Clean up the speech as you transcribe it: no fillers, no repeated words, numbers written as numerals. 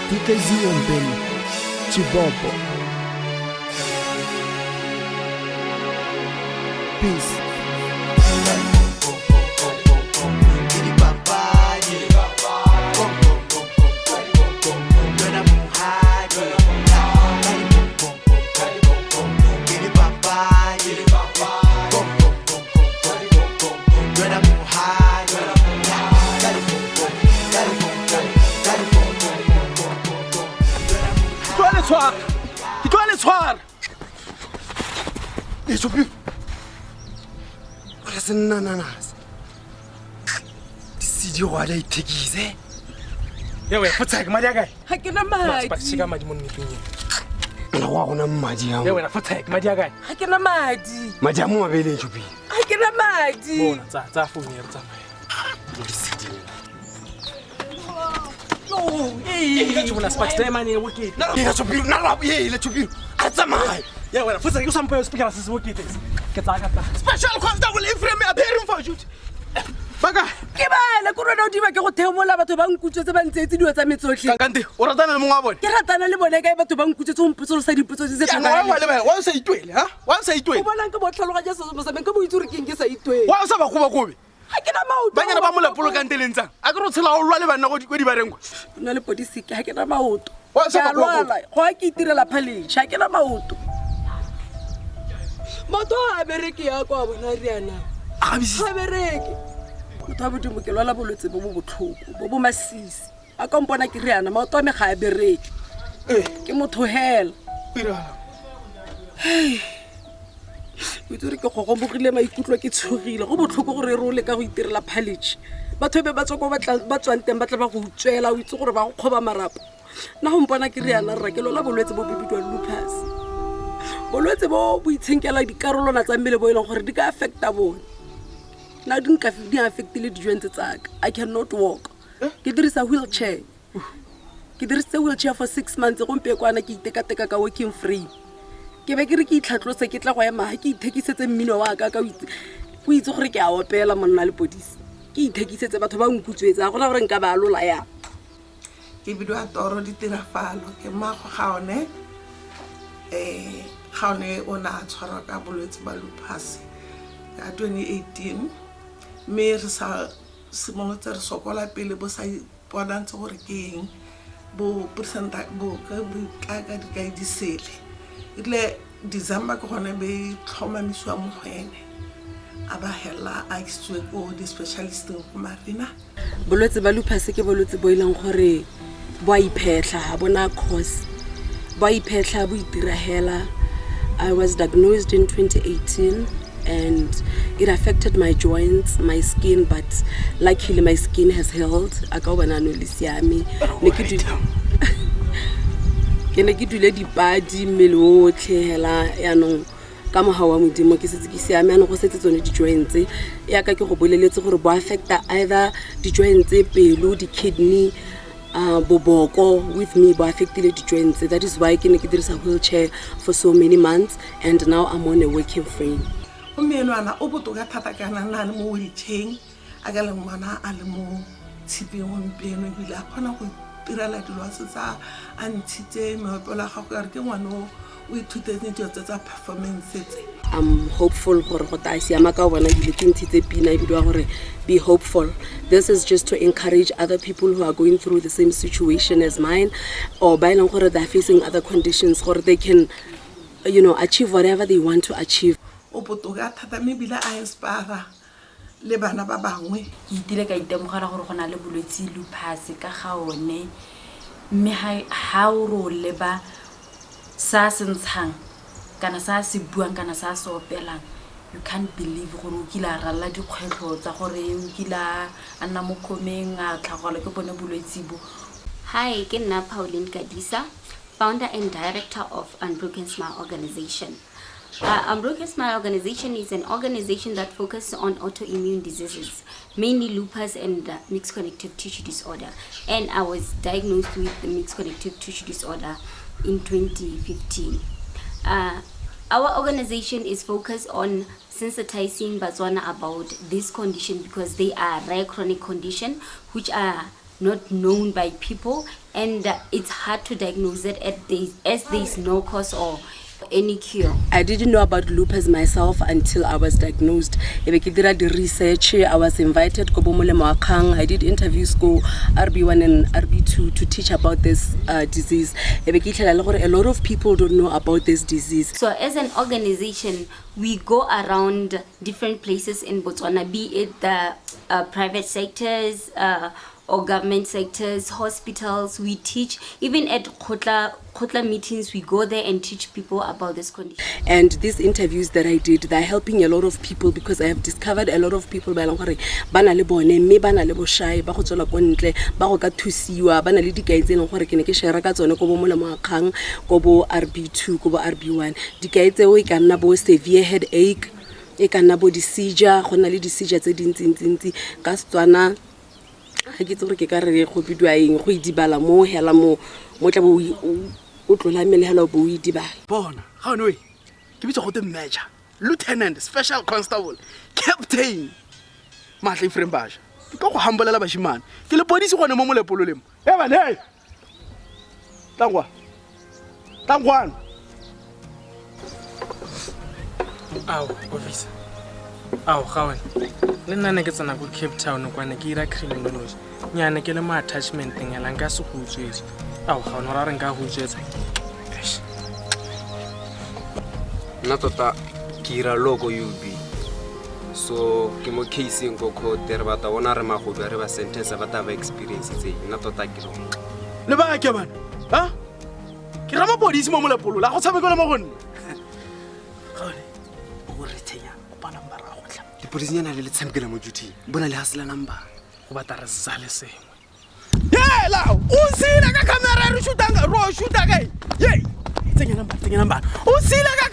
DKZ Ben Chibobo. Peace. Ke tlo le tshwara. E Chopi. Re se nna nanase. Disidi go a di a ithekise. Ya wena, fotsake madi a kae? Ga ke na madi. Seka madi mo nneteng ena. Nna go a gona madi a. Ya wena, fotsake madi a kae? Ga ke na madi. Madi a mo mabeleng Chopi. Ga ke na madi. Bona, tsa tsa phone ya re tsamaye. Disidi. Special Constable Ephraim appearing for duty. Baka. Ke bala ko rona o dima ke go theomola batho ba nkutswetse ba ntseetse dilo tsa metsotlhe. Kante o ratana le mongwe wa bone? Ke ratana le bone kae batho ba nkutswetse go mpotsolosa dipotso tse tse Wa lebala, wa o sa itwele, ha? Wa o sa itwele. O bonang ke botlhaloganya se mo sameng ke bo itse gore ke eng ke sa itwele. Wa o sa ba koba kobe. Ga ke na maoto. Banyana ba molepolo kante le ntsang. A ke re o tshela o lwa le banna go di bareng kwa. Nna le podisiki ga ke na maoto. Wa o sa Ke a ba koba kobe. lwala, go a ke itirela phaletšhe, ga ke na maoto. Maoto a bereke ya kwa bona riana. A ga Ga bereke. Motho wa modimo ke lwala bolwetse bo bo botlhoko, bo bo masisi. A ka mpona ke riana, maoto a me ga a bereke. Ke motho hela. O itse gore ke gogomogile maikutlo ke tshogile go botlhoko gore re o leka go itirela phaletšhe batho be ba tswa ko ba tswang teng ba tla ba go utswela o itse gore ba go kgoba marapo nna go mpona ke riana rra ke lola bolwetse bo bidiwang lupus bolwetse bo bo itshenkela dikarolwana tsa mmele bo e leng gore di ka affecta bone nna di nka di affectile dijointse tsaka. I cannot walk, ke dirisa wheelchair, ke dirisitse wheelchair for 6 months. Gompieno kwana ke itekateka ka walking frame, ke be ke re ke itlhatlose ke tla go ema ga ke ithekisetse mmino wa ka ka o itse gore ke a opela monna le podisi ke ithekisetse batho ba nkutswetse ga gona gore nka ba alola yang. Ke bidiwa Toro Ditirafalo, ke mmago ga one. Ga one o ne a tshwarwa ka bolwetse ba lupus ka 2018, mme re sa simolotse re sokola pele bo sa iponantse gore ke eng, bo presenta bo ka bo ka dikai di sele. Erile December ke gone be tlhomamisiwa mo go ene, a ba hela a isitswe ko di-specialisteng ko Marina. Bolwetse ba lupus ke bolwetse bo e leng gore bo a iphetlha, ga bona cause, bo a iphetlha, bo itiragela. I was diagnosed in 2018 and it affected my joints, my skin, but luckily my skin has healed. A ka o bona no le siame. Ne ke ke ne ke dule dipadi mmele otlhe hela, yaanong ka mogau wa modimo ke setse ke siame. Yaanong go setse tsone di-joints yaka ke go boleletse gore bo affecta either di-joints, pelo, di-kidney, boboko. With me bo affectile di-joints, that is why ke ne ke dirisa wheelchair for so many months, and now I'm on a working frame. Gomme ena o botoka thata ka nna a le mo wheelchair, a ka le ngwana a le mo tshipeng gompieno, ebile a kgona go itirela dilo a setse a ntshitse meopelo ya gago ka re ke ngwane o o ithutetse dilo tse tsa performance tse. I'm hopeful gore go tla siama ka bona ebile ke ntshitse pina e bidiwa gore "Be Hopeful". This is just to encourage other people who are going through the same situation as mine, or ba e leng gore they're facing other conditions, gore they can achieve whatever they want to achieve. O botoka thata mme ebile a inspire le bana ba bangwe. Ke itile ka itemogela gore go na le bolwetse lupus ka ga one, mme ha o re o leba sa se ntshang kana sa se buang kana sa se opelang, you can't believe gore o kile a ralla dikgwetlho tsa gore o kile a nna mo khomeng, a tlhagelwa ke bone bolwetse bo. Hi, ke nna Pauline Kadisa, founder and director of Unbroken Smile Organization. Unbroken Smile Organization is an organization that focuses on autoimmune diseases, mainly lupus and mixed connective tissue disorder. And I was diagnosed with the mixed connective tissue disorder in 2015. Our organization is focused on sensitizing Botswana about this condition because they are rare chronic condition which are not known by people, and it's hard to diagnose it at the, as there is no cause or any cure. I didn't know about lupus myself until I was diagnosed. E be ke dira di-research, I was invited ko bo Molemo wa Kgang. I did interviews ko RB1 and RB2 to teach about this disease. E be ke itlhela le gore a lot of people don't know about this disease. So as an organization, we go around different places in Botswana, be it the private sectors or government sectors, hospitals. We teach, even at Kgotla meetings, we go there and teach people about this condition. And these interviews that I did, they're helping a lot of people because I have discovered a lot of people ba e leng gore ba na le bone, mme ba na le boshai, ba go tswela ko ntle, ba go ka thusiwa, ba na le dikai tse e leng gore ke ne ke share ka tsone ko bo Molemo wa Kgang, ko bo RB2, ko bo RB1. Dikai tseo e ka nna bo severe headache, e ka nna bo di-seizure, go nna le di-seizure tse dintsintsi. Ka Setswana ga ke itse gore ke ka re go bidiwa eng, go idibala mo hela mo, mo tla bo o tlola mmele hela o bo o idibala. Bona, ga one oe, ke bitsa gote major, lieutenant, special constable, captain Maatla Ephraim Basha. Ke tlo go hambolela bashimane, ke le podisi gone mo Molepolole mo. E bane, hey! Tlang kwa. Tlang kwano. Ao, officer. Ao, ga wena. Le nna ne ke tsena ko Cape Town kwa ne ke ira criminology. Nyane ke le mo attachmenteng hela nka se go utswetse. Ao, ga wena o ra re nka go utswetsa. Eish. Nna tota ke ira law ko UB. So ke mo case-eng ko court, re batla bona re magodu a re ba sentence ba tla ba experience tse. Nna tota ke re. Le ba ke bana. Ha? Ke ra mapodisi mo Molepolole, a go tshamekela mo go nna. Ga one, o re tshenya, kopa number ya go tla. Dipodisinyana le le tshamekela mo duty. Bona le hustler number. Go batla re sale sengwe. Yela, o sile ka camera re shootang, ro shoota kae? Ye. Tsenya number, tsenya number. O sile ka